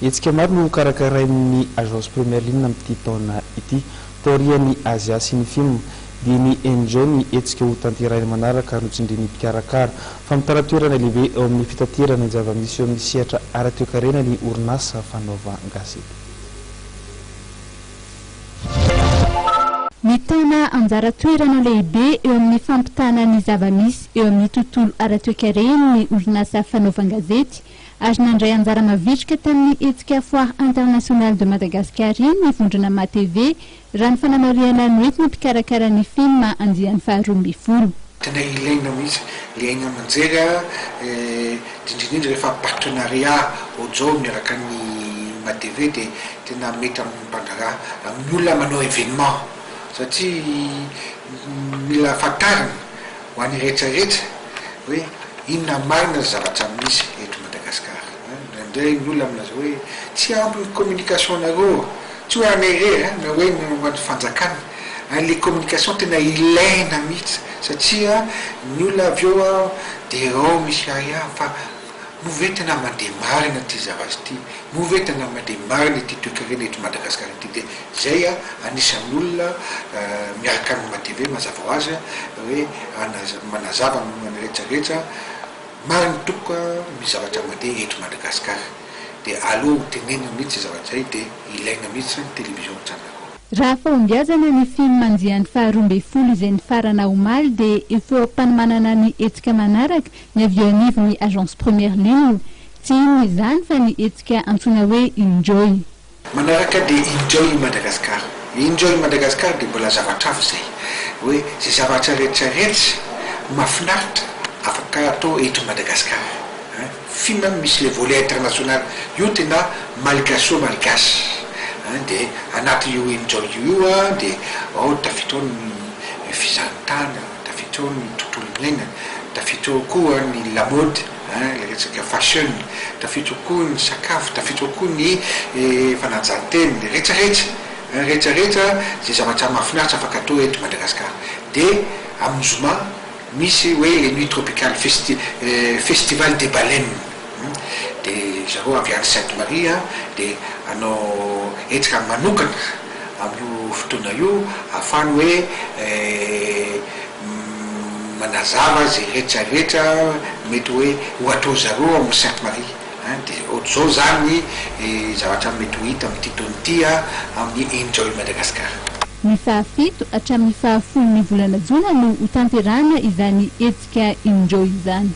Hetsika maro no hokarakarain'ny Agence Première Ligne amin'ity taona ity. Taorian'ny Asia sy ny Fim, dia ny Enjoy ny hetsika hotanterahina manaraka ary notsindrian'ny mpikarakara fa mitana toerana lehibe eo amin'ny fitaterana ny zava-misy eo amin'ny sehatra ara-toekarena ny orinasa fanaovan-gazety. Mitana anjara toerana lehibe eo amin'ny fampitana ny zava-misy eo amin'ny tontolo ara-toekarena ny orinasa fanaovan-gazety ary nandray anjara mavitrika tamin'ny hetsika Foire Internationale de Madagascar iny ny vondrona MATV, raha ny fanamarihana noentin'ny mpikarakara ny Fim andiany faha-12. Tena ilaina mihitsy le haino aman-jery a, indrindra indrindra rehefa partenariat ohatr'izao miaraka amin'ny MATV dia tena mety amin'ny mpandraharaha, amin'ny olona manao événement satria mila fantarina ho an'ny rehetra rehetra hoe inona marina ny zavatra misy eto Madagascar. Indraindray ny olona milaza hoe tsy ampy ny communication nareo, tsy hoe anay irery na hoe ho an'ny fanjakana, le communication tena ilaina mihitsy satria ny olona avy eo dia ao misy ahiahy fa moa ve tena mandeha marina ity zavatra ity, moa ve tena mandeha marina ity toekarena eto Madagascar ity, dia zay anisan'ny olona miaraka amin'ny MATV mazava ho azy hoe manazava momba ny rehetra rehetra, marina tompoko misy zavatra mandeha eto Madagascar dia aleo ho tenenina mihitsy izay zavatra izay dia ilaina mihitsy ny télévision an-tranonareo. Raha fahombiazana ny film andiany faha-12 izay nifarana omaly dia efa eo am-panomanana ny hetsika manaraka ny avy eo anivon'ny Agence Première Ligne. Tsy inona izany fa ny hetsika antsoina hoe Enjoy. Manaraka dia Enjoy Madagascar. Enjoy Madagascar dia mbola zavatra hafa izay. Hoe izay zavatra rehetra rehetra mahafinaritra afaka atao eto Madagascar. Film misy le volet international io tena malgacho malgache dia anaty io Enjoy io dia ao tafiditra ao ny fizahantany, tafiditra ao ny tontolo iainana, tafiditra ao koa ny lamaody. Ilay resaka fashion, tafiditra ao koa ny sakafo, tafiditra ao koa ny fanajan-tena, rehetra rehetra, rehetra rehetra izay zavatra mahafinaritra afaka atao eto Madagascar. Dia amin'ny zoma misy hoe les nuits tropicales festi- festival des baleines, dia zareo avy any Sainte Marie dia hanao hetsika manokana amin'io fotoana io ahafahany hoe Manazava ze rehetra rehetra mety hoe ho atao zareo ao amin'ny Sainte Marie an, de ohatr'izao zany ny zavatra mety ho hita amin'ity taona ity an, amin'ny Enjoy Madagascar. Ny fahafito hatramin'ny fahafolon'ny volana jona no hotanterahana izany hetsika Enjoy izany.